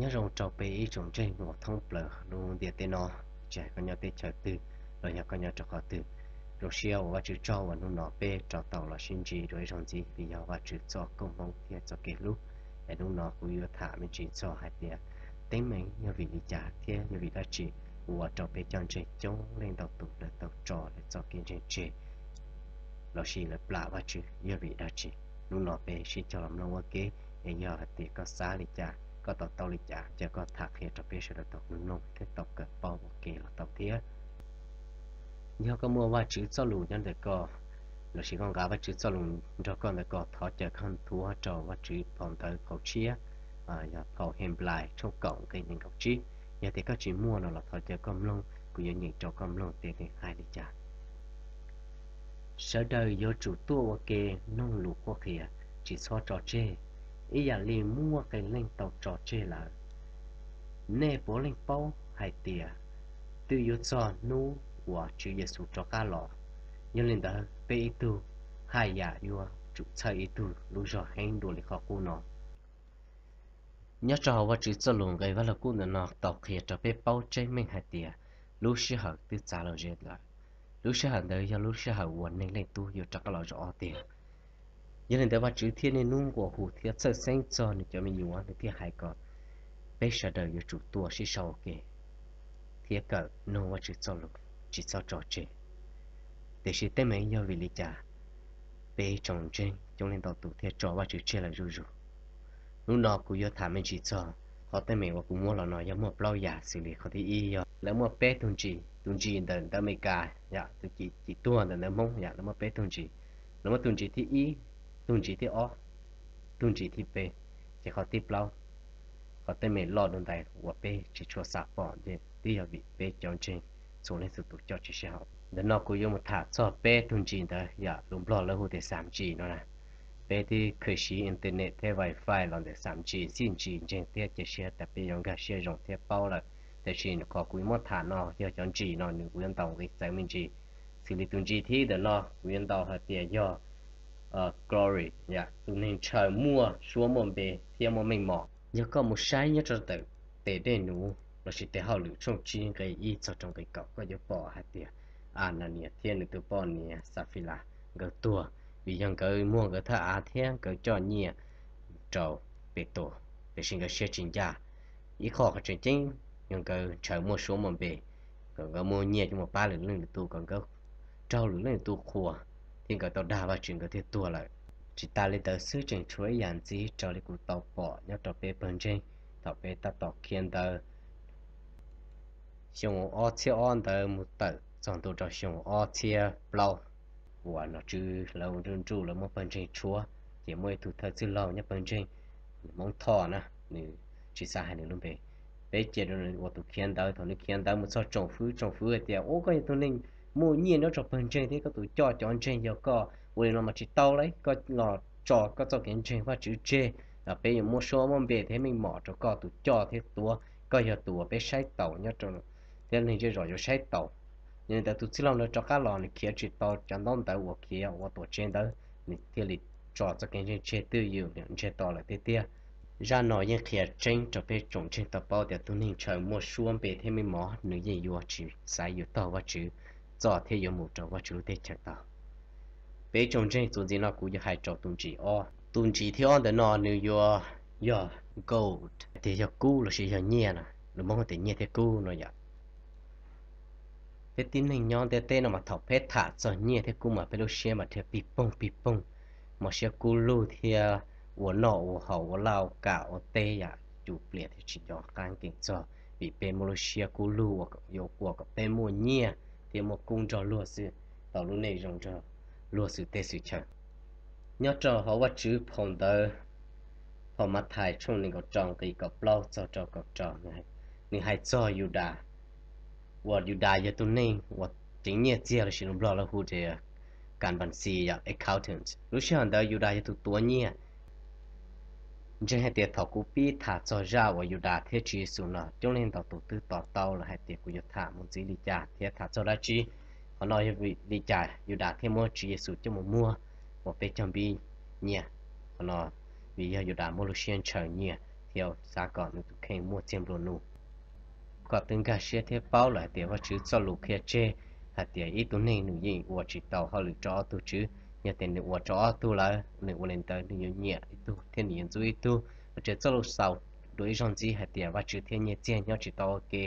Nyob zoo rau peb ib tsoom ntseeg uas thoob plaws lub ntiaj teb no, tsis hais koj nyob teb chaws twg los yog koj nyob rau qhov twg, zoo siab uas Vajtswv tsaug uas hnub no peb rov tau los sib ntsib dua ib zaug ntxiv vim yog Vajtswv txoj koob hmoov thiab txoj kev hlub. Es hnub no kuv yuav tham me ntsis txog hais tias teeb meem yog vim li cas thiab yog vim dab tsi ua rau peb cov ntseeg coob leej ntau tus lawv tau tso lawv txoj kev ntseeg tseg lossis lawv plam Vajtswv yog vim dab tsi. Hnub no peb sib cog los mloog ua ke, es yog hais tias koj xav li cas, koj to taub li cas, cia koj tham qhia rau peb sawv daws tau mloog thiab tau kawm paub ua ke los tau thiab. Yog koj muaj Vajtswv txoj lus nyob ntawm koj, lossis koj nqa Vajtswv txoj lus nrog koj ntawm koj, thov caw koj nthuav rau Vajtswv phau ntawv Qauv Tshiab, yog phau Henplais tshooj kaum nqe nees nkaum tsib. Yog tias koj tsis muaj no los thov caw koj mloog, kuv yuav nyeem rau koj mloog tias nws hais li cas. Sawv daws yuav tsum tuaj ua ke mloog lus qhuab qhia, tsis txhob tso tseg, ib yam li muaj qee leej tau tso tseg lawm. Nej puav leej paub hais tias twb yuav txog hnub uas Tswv Yexus rov qab los, yog li ntawd peb ib tug haj yam yuav tsum txhawb ib tug lub zog heev dua li qhov qub no. Nyob rau hauv Vajtswv txoj lus nqe Vaj Lug Kub ntawm no tau qhia rau peb paub tseeb meej hais tias lub sij hawm twb txav los ze lawm. Lub sij hawm ntawd yog lub sij hawm uas Neeg Leej Tub yuav rov qab los zaum ob tiag. Yog li ntawd Vajtswv thiaj niaj hnub nqua hu thiab txhawj xeeb txog nws cov me nyuam, nws thiaj hais kom peb sawv daws yuav tsum tuaj sib sau ua ke thiab kawm mloog Vajtswv txoj lus, tsis txhob tso tseg. Tiam sis teeb meem yog vim li cas peb tsoom ntseeg coob leej ntau tus thiaj tso Vajtswv tseg lawm zuj zus? Hnub no kuv yuav tham me ntsis txog qhov teeb meem uas kuv muab los no yog muaj plaub yam xws li qhov thib ib yog lawv muaj peb tug ntsis, tus ntsis ntawm ntawv Amelikas yom, tus cim tuag ntawm ntawv Hmoob yom, lawv muaj peb tug ntsis. Lawv muaj tus ntsis thib ib, tus ntsis thib ob, tus ntsis thib peb, ces qhov thib plaub, qhov teeb meem loj dua ntais uas peb tsis tshua xav pom ntshe twb yog vim peb cov ntseeg txhua leej txhua tus coj tsis sib haum. Ntawm no kuv yuav mus tham txog peb tug ntsis ntawd yom, lus Nplog lawv hu tias xam ntsis no na. Peb twb kheev siv internet thiab wifi los ntawm xam ntsis, xij ntsis ntseeg thiab cia siab tias peb yuav nkag siab zoo thiab paub lawm. Tiam sis qhov kuv yuav muab tham no yog cov ntsis no nws kuv yuav ntaus nqi txawv me ntsis. Xws li tus ntsis thib ntawm no kuv yuav ntaus hais tias yog Glory, tus neeg ntshaw muaj suab muaj npe thiab muaj meej mom. Yog koj mus saib nyob rau ntawm tes dej nuv lossis tes hauj lwm tshooj tsib nqe ib txog rau nqe kaum, koj yuav pom hais tias Ananias thiab nws tus poj niam Xafilas nkawd tuag vim yog nkawd muag nkawd thaj av thiab nkawd coj nyiaj rau Petus, tiam sis nkawd siab tsis ncaj. Ib qho qhov tseem ceeb yog nkawd ntshaw muaj suab muaj npe, kom nkawd muaj nyiaj coj mus pab lwm leej lwm tus, kom nkawd raug lwm leej lwm tus qhuas, thiab nkawd tau dag Vajtswv nkawd thiaj tuag lawm. Tsis tas li ntawd xwb, tseem tshuav ib yam ntxiv raws li kuv tau pom nyob rau peb pawg ntseeg thaum peb tab tom khiav ntawd xyoo ob txhiab ob ntawd mus tawm txog ntua rau xyoo ob txhiab plaub, uas nom tswv lawv ua nruj nruj lawv muab pawg ntseeg tshuab, ces muaj ib tug thawj txwj laug nyob pawg ntseeg, Hmoob Thoj na, nws tsis xav hais nws lub npe. Peb cia rau nws ua tus khiav ntawd. Thaum nws khiav ntawd mus txog tsoom fwv, tsoom fwv hais tias, Ub, koj yog tus neeg muaj nyiaj nyob rau pawg ntseeg thiab koj tus coj cov ntseeg, yog koj ua li no mas tsis tau lauj. Koj los tso koj txoj kev ntseeg Vajtswv tseg, peb yuav muab suab muab npe thiab meej mom rau koj tus coj thiab tuav. Koj yog tus uas peb saib taus nyob rau, thiab neeg zej zos yuav saib taus. Yog li ntawd tus txwj laug ntawd rov qab los, nws khiav tsis tau cov ntaub ntawv uas khiav ua tuam tsev ntawd, nws thiaj li tso txoj kev ntseeg tseg twj ywm, ntsiag to lawm tiag tiag. Zaj no yeej qhia tseeb rau peb tsoom ntseeg tau paub tias tus neeg ntshaw muaj suab npe thiab meej mom nws yeej yuav tsis xaiv yus taug Vajtswv txoj thiab yuav mus rau Vajtswv lub teb chaws tau. Peb tsoom ntseeg, txuas ntxiv no kuv yuav hais rau tus ntsis ob. Tus ntsis thib ob ntawm no nws yuav yog gold, tias yog kub lossis yog nyiaj na, lus Hmoob tias nyiaj thiab kub no yom. Peb tib neeg nyob ntiaj teb no mas thaum peb tham txog nyiaj thiab kub mas peb lub siab mas dhia pig poog pig poog, mob siab kub lug thiab ua noj ua haus ua laj ua kam ua teb yam cus plias thiab tsis nco qab nkees txog, vim peb muaj lub siab kub lug yuav ua kom peb muaj nyiaj thiab muaj kub nrog luag xwb, tau lub neej zoo nrog luag xwm teb xwm chaw. Nyob rau hauv Vajtswv phau ntawv, phau Mathais tshooj nees nkaum rau nqe kaum plaub txog rau kaum rau, nws hais txog Yudas, uas Yudas yog tus neeg uas ceev nyiaj txiag lossis lus Nplog lawv hu tias kas npas xis yom, accountant. Lub sij hawm ntawd Yudas yog tus tuav nyiaj. Ntseeg hais tias thaum kuv pib tham txog zaj uas Yudas thiab Tswv Yexus no, coob leej ntau tus twb to taub lawm hais tias kuv yuav tham mus ntxiv li cas thiab tham txog dab tsi. Qhov no yog vim li cas Yudas thiaj muab Tswv Yexus coj mus muag ua peb cog npib nyiaj? Qhov no vim yog Yudas muaj lub siab ntshaw nyiaj. thiab xav kom nws tus kheej muaj txiag nplua nuj. Koj twb nkag siab thiab paub lawm hais tias Vajtswv txoj lus qhia tseg hais tias ib tug neeg nws yeej ua tsis tau hauj lwm rau ob tug tswv. Yog tias nws ua rau ob tug lawm, nws ua li ntawd nws yuav nyiam ib tug thiab nws yuav ntxub ib tug. Mas raws txoj lus xaus dua ib zaug ntxiv hais tias Vajtswv thiab nyiaj txiag nyob tsis tau ua ke.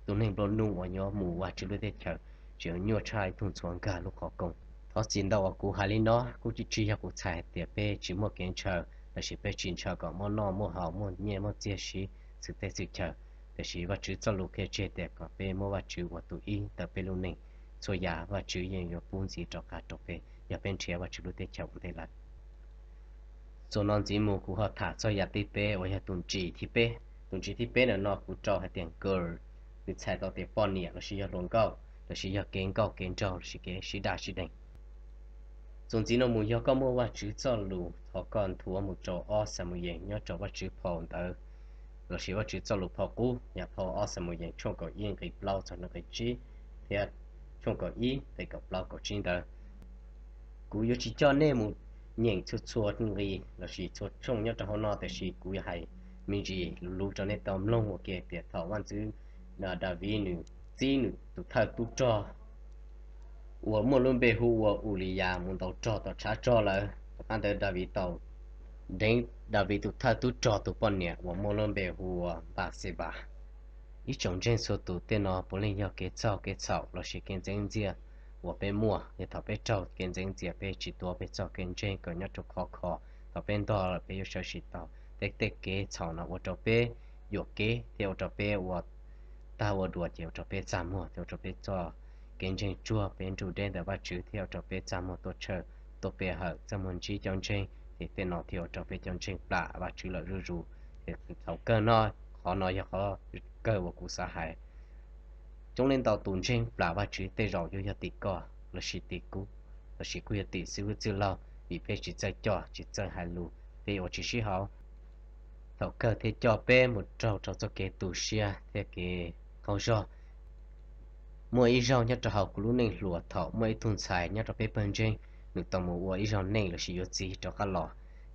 Tus neeg nplua nuj uas yuav mus Vajtswv lub teb chaws tseem yuav nyuaj tshaj ib tug ntxhuav nkag lub qhov koog. Thov txim ntau uas kuv hais li no, kuj tsis yog kuv txhais hais tias peb tsis muaj kev ntshaw lossis peb tsis ntshaw kom muaj noj muaj haus, muaj nyiaj muaj txiag siv xwm teb xwm chaw. Tiam sis Vajtswv txoj lus qhia tseg tias kom peb muab Vajtswv ua tus ib ntawm peb lub neej, txhua yam Vajtswv yeej yuav pub ntxiv rov qab rau peb yog peb nrhiav Vajtswv lub teb chaws ua ntej lawm. Txuas no ntxiv mus kuv ho tham txog yam thib peb uas yog tus ntsis thib peb. Tus ntsis thib peb ntawm no kuv rau hais tias girl, nws txhais tau tias poj niam lossis yog hluas nkauj lossis yog kev nkauj kev nraug lossis kev sib daj sib deev. Txuas ntxiv no mus yog koj muaj Vajtswv txoj lus, thov koj nthuav mus rau ob Xamuyees nyob rau Vajtswv phau ntawv lossis Vajtswv txoj lus phau qub, yog phau ob Xamuyees tshooj kaum ib nqe plaub txog nqe tsib, thiab tshooj kaum ib nqe kaum plaub kaum tsib ntawd. Kuv yuav tsis coj nej mus nyeem txhua txhua nqe lossis txhua tshooj nyob rau hauv no, tiam sis kuv yuav hais me ntsis luv rau nej tau mloog ua ke tias thaum vaj ntxwv Daviv nws txib nws tus thawj tub rog uas muaj lub npe hu ua Uliyas mus ntaus rog tom tshav rog lawm, tom qab ntawd Daviv tau deev Daviv tus thawj tub rog tus poj niam uas muaj lub npe hu ua Npaxebas. Ib tsoom ntseeg txhua tus, tej no puav leej yog kev txhaum kev txhaum lossis kev ntxeev ntxias uas peb muaj. Yog thaum peb raug kev ntxeev ntxias peb tsis tuav peb txoj kev ntseeg kom nyob rau khov kho, thaum peb ntog lawm peb yuav sawv tsis tau. Tej tej kev txhaum no ua rau peb yuam kev thiab ua rau peb ua tag ua dua, ces ua rau peb txaj muag thiab ua rau peb txoj kev ntseeg tsuag, peb nrug deb ntawm Vajtswv thiab ua rau peb txaj muag tuaj tshawj tuaj pe hawm, txaj muag ntsib cov ntseeg, ces tej no thiaj ua rau peb cov ntseeg plam Vajtswv lawm zuj zus. Thaum kawg no, qhov no yog qhov kawg uas kuv xav hais. Coob leej ntau tus ntseeg plam Vajtswv tej zaum yuav yog tim koj lossis tim kuv, lossis kuj yog tim xib hwb txwj laug, vim peb tsis txawj coj tsis txawj hais lus, peb ua tsis sib haum. Thaum kawg thiaj coj peb mus raug rau txoj kev tu siab thiab kev qaug zog. Muaj ib zaug nyob rau hauv kuv lub neej hluas, thaum muaj ib tug ntxhais nyob rau peb pawg ntseeg, nws tau mus ua ib zaug neej lossis yuav txiv rov qab los,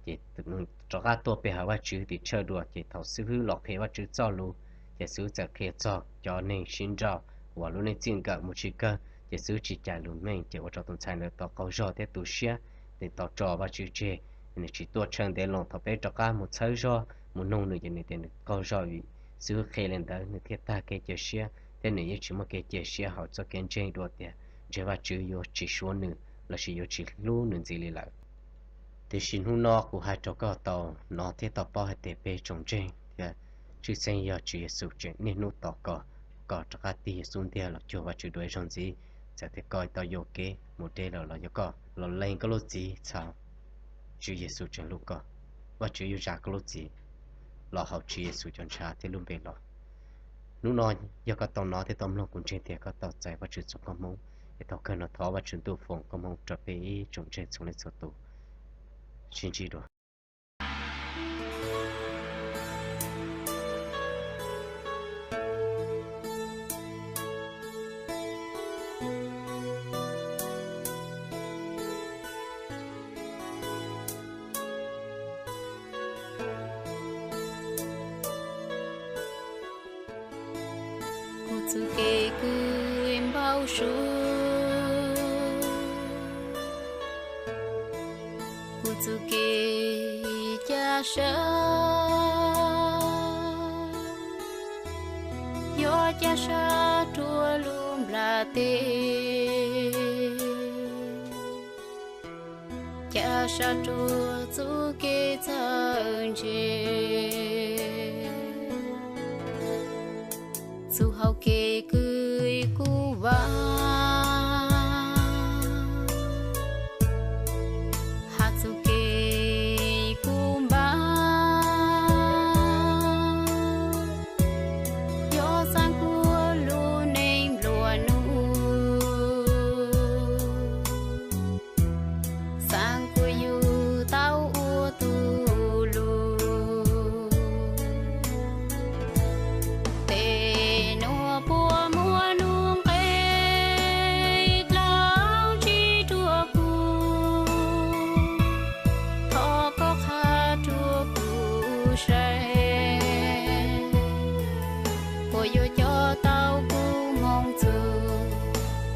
ces nws rov qab tuaj pe hawm Vajtswv tim tsawg dua, ces thaum xib hwb los qhia Vajtswv txoj lus, ces xib hwb txawm qhia txog cov neeg sib nrauj uas lub neej txij nkawm mus tsis kawg, ces xib hwb tsis cais lus meej, ces ua rau tus ntxhais ntawd tau qaug zog thiab tu siab, nws tau tso Vajtswv tseg, nws tsis tuaj tshawb ntev loo. Thaum peb rov qab mus txhawb zog mus noog nws, ces nws tias nws qaug zog vim xib hwb qhia li ntawd, nws thiaj tag kev cia siab thiab nws yeej tsis muaj kev cia siab hauv txoj kev ntseeg dua tias ntshe Vajtswv yuav tsis suav nws lossis yuav tsis hlub nws ntxiv li lawm. Tiam sis hnub no kuv hais rau koj tau hnov thiab tau paub hais tias peb tsoom ntseeg thiab tshwj xeeb yog Tswv Yexus tseem niaj hnub tos koj, kom rov qab tig Yexus ntiag los cuag Vajtswv dua ib zaug ntxiv. Txawm tias koj tau yuam kev mus deb lawm los yog koj los lees koj lub txim, txhawm Tswv Yexus tseem hlub koj. Vajtswv yuav zam koj lub txim los hauv Tswv Yexus cov ntshav thiab lub npe los. Hnub no yog koj tau hnov thiab tau mloog, kuv ntseeg tias koj tau txais Vajtswv txoj koob hmoov. Es thaum kawg no thov Vajtswv Ntuj foom koob hmoov rau peb ib tsoom ntseeg txhua leej txhua tus. Sib ntsib dua. Kuv txoj kev kwv npaum suav, kuv txoj kev caj sab yog caj sab rua lub nplaj teb, caj sab rua txoj kev txawj ntse. Txuj hau kev kwv kuv vaam, hab txuj kev kuv npaam, yog xaam kuv lub neej nplua nuj, xaam kuv yug tau ua tug lug. Tes nuav puab muaj nuj nqe dlhau tsi rua kuv, thov koj qha rua kuv saib. Koj yuav coj tau kuv moo txug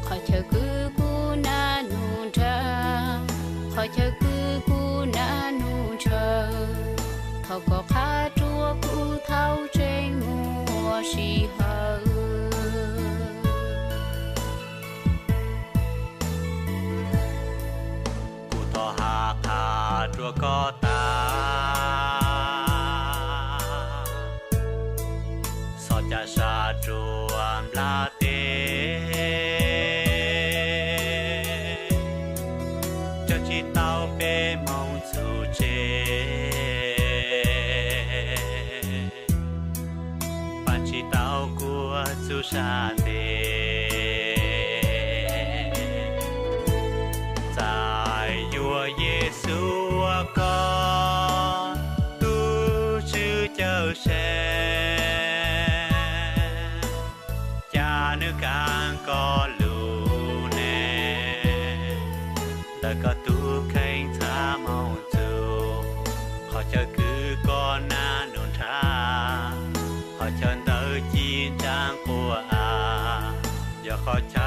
qhov chaw kws kuv naj nug nrhav, qhov chaw kws kuv naj nug ntshaw. Thov koj qha rua kuv thaum tseem muaj sij hawm. Kuv thov has qha rua koj tas, xob ca sa rua nplaj teb, coj tsi tau peb moo txug tseg, paab tsi tau kuas txug sab nteg. Txais yuav Yexus ua koj tug Tswv Cawmsev, ca nwg kaag koj lug neeg ntawm koj tug kheej txha moo txug qhov chaw kws koj naj nug nrhav, qhov chaw ntawd ci ntsaa quas av, yog qhov chaw